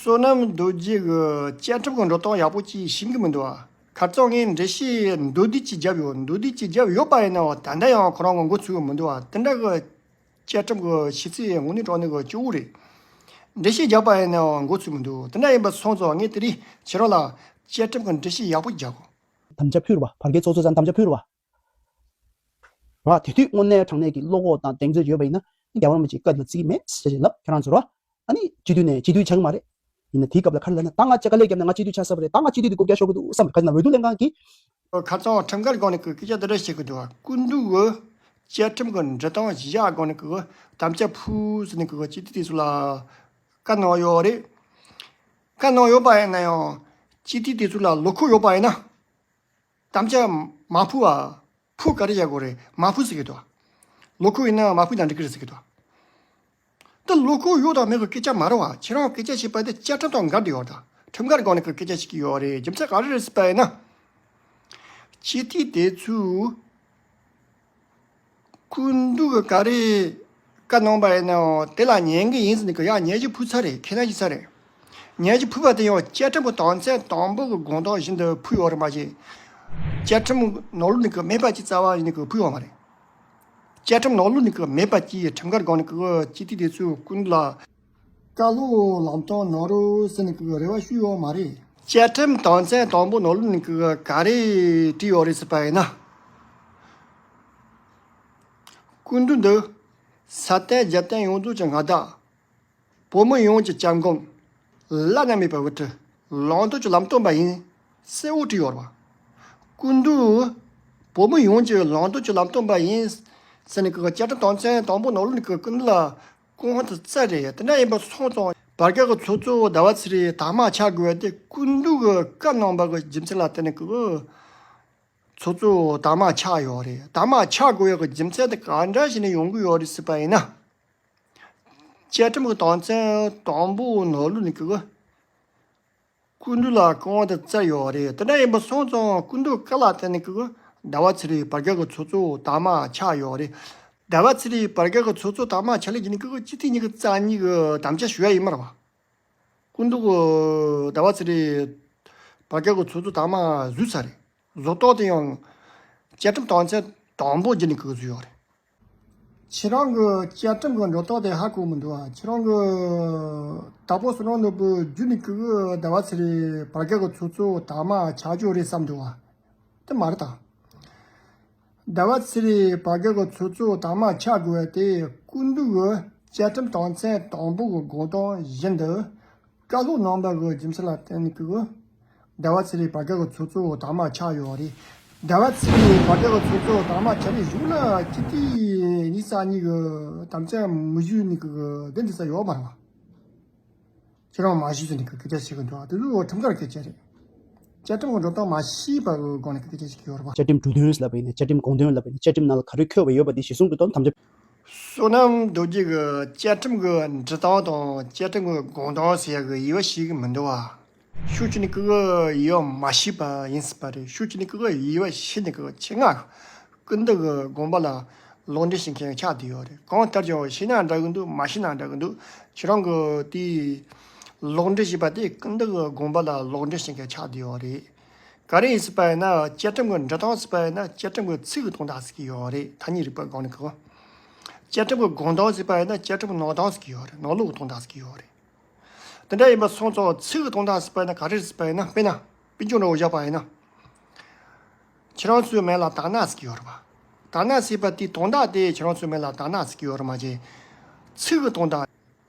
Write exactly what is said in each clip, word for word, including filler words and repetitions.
བསོད་ནམས་རྡོ་རྗེ་གི་བཅའ་ཁྲིམས་ཀྱི་འགྲོ་སྟངས་ཡག་པོ་ཅིག་ཤེས་ཀྱི་མི་འདུག་བ། ཁ་རྩང་ངས་འགྲེལ་བཤད་མདོར་བསྡུས་ཅིག་བརྒྱབ་ཡོད། མདོར་བསྡུས་ཅིག་བརྒྱབ་ཡོད་པ་ཡིན་ནའང་ད་ལྟ་ཡང་ཁོ་རང་གི་མགོ་ཚོས་ཀྱི་མི་འདུག་བ། དེ་འདྲ་གི་བཅའ་ཁྲིམས་ཀྱི་ཤེས་ཚད་དངོས་གནས་དྲང་གནས་ཀྱི་སྐྱོ་བོ་རེད། འགྲེལ་བཤད་བརྒྱབ་པ་ཡིན་ནའང་མགོ་ཚོས་མི་འདུག་དེ་འདྲ་ཡིན་པ་སོང་ཙང་ངས་དེ་རིང་ཁྱེད་རང་ལ་བཅའ་ཁྲིམས་ཀྱི་འགྲེལ་བཤད་ཡག་པོ་རྒྱག་གོ། དམ་བཅའ་ཕུལ་བ། བར་བརྒལ་ཚོགས་གཙོ་ཚང་དམ་བཅའ་ཕུལ་བ། ར། དེ་དུས་དངོས་གནས་དྲང་གནས་ཀྱི་བློ་ཁོག་དང་གདེང་ཚོད་ཡོད་པ་ཡིན་ན་རྒྱལ་བ་རིན་པོ་ཆེ་བཀའ་ལ་བརྩི་གི་མེད་ཟེར་ཞེས་ལབ། ཁྱེད་རང་ཚོ་ར། ཨ་ནི་སྤྱི་འཐུས་ནས་སྤྱི་འཐུས་ཆགས་ཀྱི་མ་རེད། ཡིན་ན་དེའི་སྐབས་ལ་ག་རེ་ལབ་ན། ད་ང་ཅག་དཀའ་ལས་བརྒྱབ་ནས་ང་སྤྱི་འཐུས་ཆགས་ས་མ་རེད། ད་ང་སྤྱི་འཐུས་དེ་བསྐོ་བཞག་ཤོར་གི་འདུག་བསམ་རེད། ག་ཟེར་ན་འོས་བསྡུ་ལྷན་ཁང་གིས། ཁ་རྩང་ཁྲིམས་འགལ་སྒང་ནས་ཀྱི་སྐད་ཆ་འདི་འདྲ་བཤད་ཀྱི་འདུག་ཁུངས་འདུས་ཀྱི་བཅའ་ཁྲིམས་ཀྱི་འབྲི་སྟངས་བཞག་སྒང་ནས་ཀྱི་དམ་བཅའ་ཕུལ་ཟེར་ནས་ཀྱི་སྤྱི་འཐུས་དེ་ཚོ་ལ་བཀའ་གནང་ཡོད་རེད། བཀའ་གནང་ཡོད་པ་ཡིན་ན་ཡང་སྤྱི་འཐུས་དེ་ཚོ་ལ་ལོ་ཁོག་ཡོད་པ་ཡིན་ན། དམ་བཅའ་མ་ཕུལ་བ། ཕུལ་ག་རེ་བྱ་དགོས་རེད། མ་ཕུལ་ཟེར་གི་འདུག་ལོ་ཁོག་ཡིན་ན་མ་ཕུལ་ན་འགྲིག་གི་རེད་ཟེར་གི་འདུག་ད་ལོ་ཁོག་ཡོད་དང་མེད་ཀྱི་སྐད་ཆ་མ་རེད་བ། ཁྱེད་རང་སྐད་ཆ་བཤད་པ་དེ་བཅའ་ཁྲིམས་དང་འགལ་འདུག་ཡོད་ད། ཁྲིམས་འགལ་སྒང་ནས་ཀྱི་སྐད་ཆ་བཤད་ཀྱི་ཡོད་རེད། རྒྱུ་མཚན་ག་རེ་རེད་ཟེར་པ་ཡིན་ན། སྤྱི་འཐུས་དེ་ཚོས་སྐུ་མདུན་གྱིས་ག་རེ་བཀའ་གནང་པ་ཡིན་ནའང་དེ་ལ་ཉན་གི་ཡིན་ཟེར་ནས་ཀྱི་ཡང་ཉན་གཞི་ཕུལ་ཚར་རེད། ཁས་ལེན་བྱས་ཚར་རེད། ཉན་གཞི་ཕུལ་བ་དེ་ཡང་བཅའ་ཁྲིམས་ཀྱི་དོན་ཚན་དང་པོ་གི་དགོངས་དོན་བཞིན་དུ་ཕུལ་ཡོད་རེད་མ་གཞི། བཅའ་ཁྲིམས་ནང་ལོགས་ནས་ཀྱི་མེད་པ་ཅིག་རྩ་བ་ཡིན་ནས་ཀྱི་ཕུལ་ཡོད་མ་རེད། བཅའ་ཁྲིམས་ནང་ལོགས་ནས་ཀྱི་མེད་པ་ཅིག་ཁྲིམས་འགལ་སྒང་ནས་ཀྱི་སྤྱི་འཐུས་དེ་ཚོས་སྐུ་མདུན་ལ་བཀའ་སློབ་ལམ་སྟོན་གནང་རོགས་ཟེར་ནས་ཀྱི་རེ་བ་ཞུས་ཡོད་མ་རེད། བཅའ་ཁྲིམས་དོན་ཚན་དང་པོ་ནང་ལོགས་ནས་ཀྱི་ག་རེ་བྲིས་ཡོད་རེད་ཟེར་པ་ཡིན་ན། སྐུ་མདུན་འདི་ས་སྟེང་རྒྱལ་བསྟན་ཡོངས་རྫོགས་ཀྱི་མངའ་བདག་བོད་མི་ཡོངས་ཀྱི་སྐྱབས་མགོན། བླ་ན་མེད་པའི་དབུ་ཁྲིད། ལམ་སྟོན་གྱི་ལམ་སྟོན་པ་ཡིན་གསལ་བོ་བྲིས་ཡོད་རེད་བ། སྐུ་མདུན་བོད་མི་ཡོངས་ཀྱི་ལམ་སྟོན་གྱི་ལམ་སྟོན་པ་ཡིན་ཟེར་ནས་ཀྱི་བཅའ་ཁྲིམས་དོན་ཚན་དང་པོ་ནང་ལོགས་ནས་ཀྱི་སྐུ་མདུན་ལ་སྐུ་དབང་དེ་སྩལ་རེད། དེ་འདྲ་ཡིན་པ་སོང་ཙང་བར་བརྒལ་གྱི་ཚོགས་གཙོ་ཟླ་བ་ཚེ་རིང་དར་མ་ཆགས་དགོས་པ་དེ་སྐུ་མདུན་གྱི་བཀའ་གནང་པ་གི་རྒྱུ་མཚན་ལ་བརྟེན་ནས་ཀྱི་ཚོགས་གཙོ་དར་མ་ཆགས་ཡོད་རེད། དར་མ་ཆགས་དགོས་ཡག་གི་རྒྱུ་མཚན་དེ་ག་འདྲ་ཞིག་ནས་ཡོང་གི་ཡོད་རེད་ཟེར་བ་ཡིན་ན། བཅའ་ཁྲིམས་ཀྱི་དོན་ཚན་དང་པོ་ནང་ལོགས་ནས་ཀྱི་སྐུ་མདུན་ལ་སྐུ་དབང་དེ་སྩལ་ཡོད་རེད། དེ་འདྲ་ཡིན་པ་སོང་ཙང་སྐུ་མདུན་བཀའ་ལ་བརྟེན་ནས་ཀྱི་ཟླ་བ་ཚེ་རིང་བར་བརྒལ་གྱི་ཚོགས་གཙོ་དར་མ་ཆགས་ཡོད་རེད། ཟླ་བ་ཚེ་རིང་བར་བརྒལ་གྱི་ཚོགས་གཙོ་དར་མ་ཆགས་ལས་ཀྱི་ནི་ཀྱི་སྤྱི་འཐུས་ཉི་ཤུ་རྩ་གཉིས་ཀྱི་དམ་བཅའ་ཞུ་ཡ་ཡིན་མ་རེད་བ། སྐུ་མདུན་གྱིས་ཟླ་བ་ཚེ་རིང་བར་བརྒལ་གྱི་ཚོགས་གཙོ་དར་མ་བཟོས་ཚར་རེད། བཟོ་སྟངས་དེ་ཡང་བཅའ་ཁྲིམས་དོན་ཚན་དང་པོ་བརྒྱུད་ནས་ཀྱི་བཟོས་ཡོད་རེད། ཁྱེད་རང་གི་བཅའ་ཁྲིམས་ཀྱི་འགྲོ་སྟངས་དེ་ཧ་གོ་མི་འདུག་ཨ། ཁྱེད་རང་གི་དྭགས་པོ་བསོད་ནམས་ནོར་བུ་བརྒྱུད་ནས་ཀྱི་ཟླ་བ་ཚེ་རིང་བར་བརྒལ་གྱི་ཚོགས་གཙོ་དར་མ་ཆགས་རྒྱུ་རེད་བསམ་འདུག་ཨ། དེ་མ་རེད་ད། ཟླ་བ་ཚེ་རིང་བར་བརྒལ་གྱི་ཚོགས་གཙོ་དར་མ་ཆགས་དགོས་པ་དེ་སྐུ་མདུན་གྱིས་བཅའ་ཁྲིམས་དོན་ཚན་དང་པོ་གི་དགོངས་དོན་བཞིན་དུ་བཀའ་སློབ་གནང་པ་གི་རྒྱུ་མཚན་ལ་བརྟེན་ནས་ཀྱི་ཟླ་བ་ཚེ་རིང་བར་བརྒལ་གྱི་ཚོགས་གཙོ་དར་མ་ཆགས་ཡོད་རེད། ཟླ་བ་ཚེ་རིང་བར་བརྒལ་གྱི་ཚོགས་གཙོ་དར་མ་ཆགས་ནས་གཞུག་ལ་སྤྱི་འཐུས་ཉི་ཤུ་རྩ་གཉིས་ཀྱི་དམ་བཅའ་མི་ཞུ་ནས་ཀྱི་འདི་འདི་ས་ཡོད་མ་རེད་བ། ཁྱེད་རང་མ་ཤེས་ཟེར་ནས་སྐད་ཆ་བཤད་གི་འདུག་དེ་ཚོ་ཁྲིམས་འགལ་སྐད་ཆ་རེད། བཅའ་ཁྲིམས་ཀྱི་འགྲོ་སྟངས་མ་ཤེས་པ་གི་སྒོ་ནས་སྐད་ཆ་བཤད་གི་ཡོད་རེད་པ། བཅའ་ཁྲིམས་འབྲུ་དོན་ལབ་པ་ཡིན་ན། བཅའ་ཁྲིམས་དགོངས་དོན་ལབ་པ་ཡིན་ན། བཅའ་ཁྲིམས་ནང་ལ་ག་རེ་འཁོད་པ་ཡོད་པ་དེ་གཞིར་བཟུང་དུ་བཏང་དམ་བཅའ། བསོད་ནམས་རྡོ་རྗེ་གི་བཅའ་ཁྲིམས་ཀྱི་འབྲི་སྟངས་དང་བཅའ་ཁྲིམས་ཀྱི་དགོངས་དོན་ཟེར་ཡ་གི་དབྱེ་བ་ཤེས་གི་མི་འདུག་བ། ཤུགས་ཀྱིས་ནི་ཀི་གི་དབྱེ་བ་མ་ཤེས་པ་ཡིན་སྲིད་པ་རེད། ཤུགས་ཀྱིས་ནི་ཀི་གི་དབྱེ་བ་ཤེས་ནི་ཀི་གི་ཆེད་མངགས། སྐུ་མདུན་གྱི་དགོངས་པ་ལ་ལོག་འགྲེལ་བྱེད་མཁན་ཆགས་བསྡད་ཡོད་རེད། གང་ལྟར་ཀྱང་ཤེས་ན་འདྲ་གི་འདུག་མ་ཤེས་ན་འདྲ་གི་འདུག་ཁྱེད་རང་གི་དེའི་ལོག་འགྲེལ་བྱས་པ་དེ་སྐུ་མདུན་གྱི་དགོངས་པ་ལ་ལོག་འགྲེལ་བྱེད་མཁན་ཆགས་བསྡད་ཡོད་རེད། ག་རེ་ཡིན་སྲིད་པ་ཡིན་ན་བཅའ་ཁྲིམས་ཀྱི་འབྲི་སྟངས་སྲིད་པ་ཡིན་ན་བཅའ་ཁྲིམས་ཀྱི་ཚིག་གི་དོན་དག་ཟེར་གྱི་ཡོད་རེད། ཐ་སྙད་རིག་པའི་སྒང་ནས་གོ། བཅའ་ཁྲིམས་ཀྱི་དགོངས་དོན་སྲིད་པ་ཡིན་ན་བཅའ་ཁྲིམས་ཀྱི་ནང་དོན་ཟེར་གྱི་ཡོད་རེད། ནང་ལོགས་ཀྱི་དོན་དག་ཟེར་གྱི་ཡོད་རེད། དེ་འདྲ་ཡིན་པ་སོང་ཙང་ཚིག་གི་དོན་དག་ཟེར་པ་ཡིན་ན་ག་རེ་ཟེར་པ་ཡིན་ན། དཔེར་ན་དཔེ་འཇོག་འདྲ་བོ་བཞག་པ་ཡིན་ན། ཁྱེད་རང་ཚོའི་མིང་ལ་དར་ནག་ཟེར་གྱི་ཡོད་རེད་པ། དར་ནག་ཟེར་བ་དེའི་དོན་དག་དེ་ཁྱེད་རང་ཚོའི་མིང་ལ་དར་ནག་ཟེར་གྱི་ཡོད་རེད་མ་གཞི། ཚིག་གི་དོན་དག་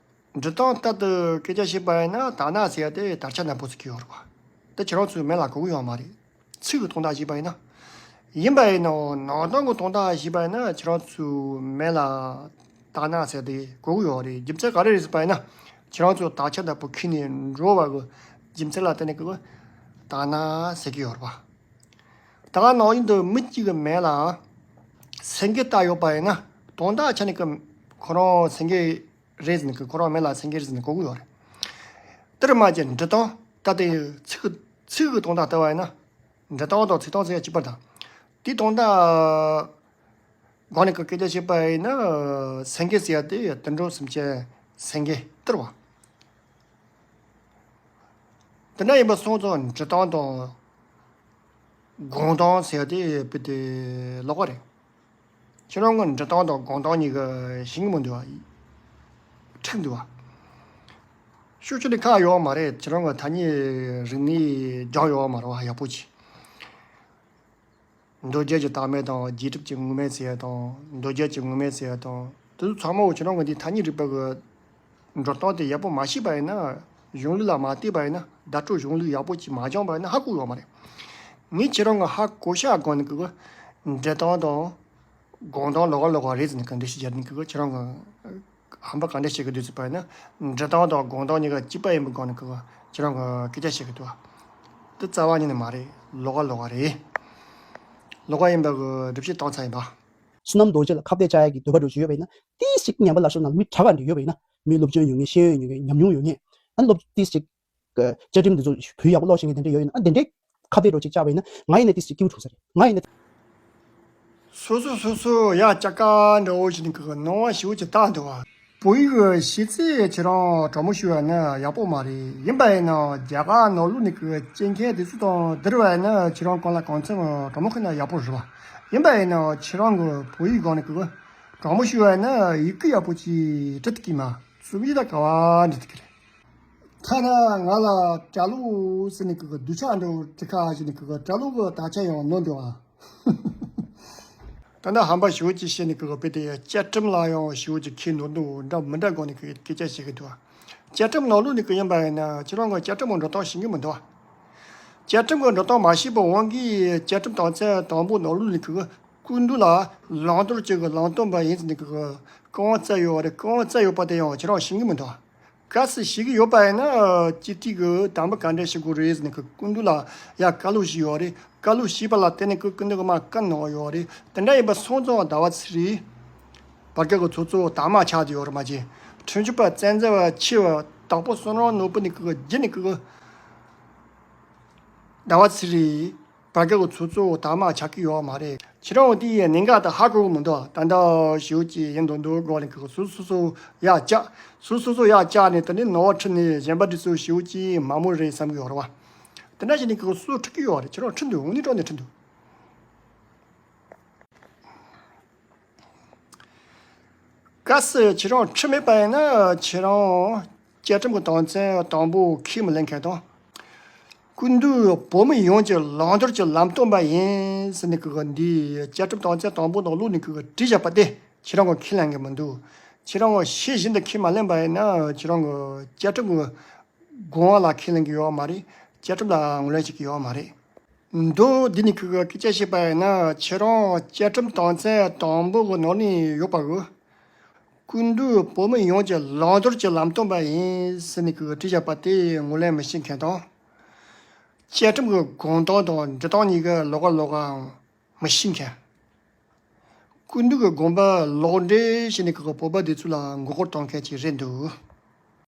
འབྲི་སྟངས་ལྟར་དུ་སྐད་ཆ་བཤད་པ་ཡིན་ན་དར་ནག་ཟེར་ཡ་དེ་དར་ཆ་ནག་པོ་ཟེར་གྱི་ཡོད་རེད་པ། དེ་ཁྱེད་རང་ཚོའི་མིང་ལ་གོ་གི་ཡོད་མ་རེད། ཚིག་གི་དོན་དག་བཤད་པ་ཡིན་ན། ཡིན་པ་ཡིན་ནའང་ནང་དོན་གྱི་དོན་དག་བཤད་པ་ཡིན་ན་ཁྱེད་རང་ཚོའི་མིང་ལ་དར་ནག་ཟེར་དེ་གོ་གི་ཡོད་རེད། རྒྱུ་མཚན་ག་རེ་རེད་ཟེར་པ་ཡིན་ན། ཁྱེད་རང་ཚོ་དར་ཆ་ནག་པོ་འཁྱེར་ནས་འགྲོ་བ་གི་རྒྱུ་མཚན་ལ་བརྟེན་ནས་གི་དར་ནག་ཟེར་གྱི་ཡོད་རེད་པ། ད་ག་ནང་བཞིན་དུ་མི་གཅིག་གི་མིང་ལ་སེང་གེ་བཏགས་ཡོད་པ་ཡིན་ན་དོན་དག་ཆ་ནས་གི་ཁོ་རང་སེང་གེ་རེད་ཟེར་ནས་གི་ཁོ་རང་མིང་ལ་སེང་གེ་རེད་ཟེར་ནས་གོ་གི་ཡོད་རེད། དེར་མ་ཅན་འབྲི་སྟངས་ད་དེ་ཚིག་གི་ཚིག་གི་དོན་དག་ལྟ་བ་ཡིན་ན། འབྲི་སྟངས་དང་ཚིག་སྟངས་ཟེར་ཡ་གཅིག་པ་དང་། དེའི་དོན་དག་སྒང་ནས་ཀྱི་སྐད་ཆ་བཤད་པ་ཡིན་ན། སེང་གེ་ཟེར་ཡ་དེ་དུད་འགྲོ་སེམས་ཅན་སེང་གེ་སྟེར་བ། དེ་འདྲ་ཡིན་པ་སོང་ཙང་འབྲི་སྟངས་དང་དགོངས་སྟངས་ཟེར་ཡ་དེ་དཔེ་དེ་ལོགས་ཀ་རེད། ཁྱེད་རང་གི་འབྲི་སྟངས་དང་དགོངས་སྟངས་གཉིས་ཀ་ཤེས་ཀྱི་མི་འདུག་བ། འཁྲུག་འདུག་བ། ཤོག་ཆུ་ནི་ཁག་ཡོད་མ་རེད། ཁྱེད་རང་གི་ཐ་སྙད་རིག་གནས་སྦྱངས་ཡོད་མ་རེད་བ། ཡག་པོ་ཅིག་མདོ་རྒྱུད་ཀྱི་རྟགས་མ་དང་རྗེས་གྲུབ་ཀྱི་དངོས་མ་ཟེར་ཡ་དང་མདོ་རྒྱུད་ཀྱི་དངོས་མ་ཟེར་ཡ་དང་དེ་ཚོ་ཚང་མ་འོ་ཁྱེད་རང་གི་འདི་ཐ་སྙད་རིག་པ་གི་འགྲོ་སྟངས་དེ་ཡག་པོ་མ་ཤེས་པ་ཡིན་ན། གཞུང་ལུགས་ལ་མ་བལྟས་པ་ཡིན་ན། བརྡ་སྤྲོད་གཞུང་ལུགས་ཡག་པོ་ཅིག་མ་སྦྱངས་པ་ཡིན་ན་ཧ་གོ་ཡོད་མ་རེད། ངས་ཁྱེད་རང་གི་ཧ་གོ་ཤག་སྒང་ནས་གི་འབྲི་སྟངས་དང་དགོངས་སྟངས་ལོགས་ཀ་ལོགས་ཀ་རེད་ཟེར་ནས་ག་འདྲ་ཞིག་བརྗོད་ནས་གི་ཁྱེད་རང་གི་ཧམ་པ་ག་འདྲ་བྱེད་ཀྱི་འདུག་ཟེར་བ་ཡིན་ན། འབྲི་སྟངས་དང་དགོངས་སྟངས་གཉིས་ཀ་གཅིག་པ་ཡིན་པའི་སྒང་ནས་གི་ཁྱེད་རང་གི་སྐད་ཆ་བཤད་ཀྱི་འདུག་བ། དེ་རྩ་བ་ཉིད་ནས་མ་རེད། ལོགས་ཀ་ལོགས་ཀ་རེད། ལོགས་ཀ་ཡིན་པ་གི་སྒྲུབ་བྱེད་བཏང་ཚར་ཡིན་པ། བསོད་ནམས་རྡོ་རྗེ་ལ་ཁ་གཏད་བཅག་ཡ་གི་འདོད་པ་འདྲ་ཅིག་ཡོད་པ་ཡིན་ན། ཏིས་ཅིག་ཉམས་པ་སླར་གསོ་ནང་མི་དྲག་ག་འདྲ་ཡོད་པ་ཡིན་ན། མི་སློབ་སྦྱོང་ཡོད་མཁན་ཤེས་ཡོན་ཡོད་མཁན་ཉམས་མྱོང་ཡོད་མཁན། ཨ་ནི་སློབ་ཏིས་ཅིག་གི་བཅའ་ཁྲིམས་འདི་ཚོ་བོད་ཡག་པོ་ཀློག་ཤེས་མཁན་དེ་འདྲ་ཡོད་ཡིན་ན། ཨ་དེ་འདྲའི་ཁ་གཏད་འདྲ་ཅིག་བཅག་པ་ཡིན་ན། ང་ཡིན་ན་ཏིས་ཅིག་སྐྱིད་པོ་བྱུང་ས་རེད། ང་ཡིན་ན། སོ་སོ་སོ་སོ་ཡ་ལྕགས་ཀ་འདྲ་བོ་ཞིག་ནི་གི་སྣང་བ་ཞིག་ཅིག་བཏང་འདུག་བ། བོད་ཡིག་གི་ཤེས་ཚད་ཁྱེད་རང་དྲང་མོ་ཞུ་བ་ན་ཡག་པོ་མ་རེད། ཡིན་པ་ཡིན་ན་རྒྱ་གར་ནང་ལོགས་ནས་གི་སྐྱེ་མཁན་དེ་ཚོ་དང་བསྡུར་བ་ཡིན་ན་ཁྱེད་རང་གང་ལ་གང་འཚམ་དྲང་མོ་ཤོད་ན་ཡག་པོ་རེད་བ། ཡིན་པ་ཡིན་ན་ཁྱེད་རང་གི་བོད་ཡིག་སྒང་ནས་གི་དྲང་མོ་ཞུ་བ་ཡིན་ན་ཡི་གེ་ཡག་པོ་ཅིག་འབྲི་ཐུབ་ཀྱི་མ། རྩོམ་ཡིག་ད་ག་བ་འབྲི་ཐུབ་ཀྱི་རེད། ཐ་ན་ང་ལ་གྲྭ་ལོག་ཟེར་ནས་གི་སྡུག་ཆག་འདྲ་བོ་འབྲི་ཁ་ཞིག་ནས་གི་གྲྭ་ལོག་གི་དག་ཆ་ཡང་ནོར་འདུག་ཨ། ད་ལྟ་ཧམ་པ་ཞེ་པོ་ཅིག་བཤད་ནས་གི་དཔེ་དེ་བཅའ་ཁྲིམས་ལ་ཡང་ཞེ་པོ་ཅིག་ཁས་ནོར་འདུག་འདྲ་མི་འདྲ་སྒང་ནས་གི་སྐད་ཆ་བཤད་གི་འདུག་ཨ། བཅའ་ཁྲིམས་ནང་ལོགས་ནས་གི་ཡིན་པ་ཡིན་ན་ཁྱེད་རང་གི་བཅའ་ཁྲིམས་ཀྱི་འགྲོ་སྟངས་ཤེས་གི་མི་འདུག་ཨ། བཅའ་ཁྲིམས་ཀྱི་འགྲོ་སྟངས་མ་ཤེས་པའི་དབང་གིས་བཅའ་ཁྲིམས་དོན་ཚན་དང་པོ་ནང་ལོགས་ནས་གི་སྐུ་མདུན་ལ་བླང་དོར་གཅིག་གི་ལམ་སྟོན་པ་ཡིན་ཟེར་ནས་གི་བཀའ་དབང་སྩལ་ཡོད་རེད། བཀའ་དབང་སྩལ་ཡོད་པ་དེ་ཡང་ཁྱེད་རང་ཤེས་གི་མི་འདུག་ཨ། གལ་སྲིད་ཤེས་ཀྱི་ཡོད་པ་ཡིན་ན་སྤྱི་འཐུས་ཀྱི་དམ་པ་ག་འདྲ་ཞིག་དགོས་རེད་ཟེར་ནས་ཁོས་སྐུ་མདུན་ལ་ཡ་བཀའ་སློབ་ཞུས་ཡོད་རེད། བཀའ་སློབ་ཞུས་པ་ལ་བརྟེན་ནས་ཁོས་སྐུ་མདུན་གྱིས་མར་བཀའ་གནང་ཡོད་རེད། དེ་འདྲ་ཡིན་པ་སོང་ཙང་ཟླ་བ་ཚེ་རིང་བར་བརྒལ་གྱི་ཚོགས་གཙོ་དར་མ་ཆགས་ཀྱི་ཡོད་རེད་མ་གཞི། ཁྲིམས་ཞིབ་པ་བཙན་འཛུལ་བ་ཆེ་བ་དྭགས་པོ་བསོད་ནམས་ནོར་བུ་ནས་ཁོས་བརྒྱུད་ནས་ཁོས་ཟླ་བ་ཚེ་རིང་བར་བརྒལ་གྱི་ཚོགས་གཙོ་དར་མ་ཆགས་ཀྱི་ཡོད་མ་རེད། ཁྱེད་རང་དེའི་གནད་འགག་དེ་ཧ་གོ་གི་མི་འདུག་ད་ལྟ་ཞེ་པོ་ཅིག་ཡིན་མདོག་མདོག་སྒང་ནས་ཁོས་སོ་སོ་སོ་ཡར་བཅག་སོ་སོ་སོ་ཡར་བཅག་ནས་དེ་ནས་ནོར་བ་ཁྲིད་ནས་གཞན་པ་འདི་ཚོ་ཞེ་པོ་ཅིག་མ་རྨོས་རེད་བསམ་གི་ཡོད་རེད་བ། དེ་འདྲ་བྱས་ནས་ཁོས་སོ་སོ་ཁྲིད་ཀྱི་ཡོད་རེད། ཁྱེད་རང་ཁྲིད་འདུག་དངོས་གནས་དྲང་གནས་ཁྲིད་འདུག་གལ་སྲིད་ཁྱེད་རང་ཁྲིད་མེད་པ་ཡིན་ན་ཁྱེད་རང་བཅའ་ཁྲིམས་ཀྱི་དོན་ཚན་དང་པོ་ཁས་མི་ལེན་མཁན་དང་། སྐུ་མདུན་བོད་མི་ཡོངས་ཀྱི་བླང་དོར་གྱི་ལམ་སྟོན་པ་ཡིན་ཟེར་ནས་ཁོས་འདི་བཅའ་ཁྲིམས་དོན་ཚན་དང་པོ་ནང་ལོགས་ནས་ཁོས་བྲིས་བཞག་པ་དེ་ཁྱེད་རང་གིས་ཁས་ལེན་གི་མི་འདུག་ཁྱེད་རང་གིས་ཤེས་བཞིན་དུ་ཁས་མ་ལེན་པ་ཡིན་ན་ཁྱེད་རང་གི་བཅའ་ཁྲིམས་ཀྱི་དགོངས་པ་ལ་ཁས་ལེན་གི་ཡོད་མ་རེད། བཅའ་ཁྲིམས་ལ་ངོས་ལེན་བྱེད་ཀྱི་ཡོད་མ་རེད། མདོ་འདི་ནས་ཁོས་སྐད་ཆ་བཤད་པ་ཡིན་ན་ཁྱེད་རང་བཅའ་ཁྲིམས་དོན་ཚན་དང་པོ་གི་ནང་ནས་ཡོད་པ་གི་སྐུ་མདུན་བོད་མི་ཡོངས་ཀྱི་བླང་དོར་གྱི་ལམ་སྟོན་པ་ཡིན་ཟེར་ནས་ཁོས་བྲིས་བཞག་པ་དེ་ངོས་ལེན་མི་བྱེད་མཁན་དང་། བཅའ་ཁྲིམས་ཀྱི་དགོངས་དོན་དང་འབྲི་སྟངས་གཉིས་ཀ་ལོགས་ཀ་ལོགས་ཀའང་མི་ཤེས་མཁན། སྐུ་མདུན་གྱི་དགོངས་པ་ལོག་འགྲེལ་བྱས་ནས་ཁོས་བོད་པ་འདི་ཚོ་ལ་མགོ་སྐོར་གཏོང་མཁན་ཅིག་རེད་འདུག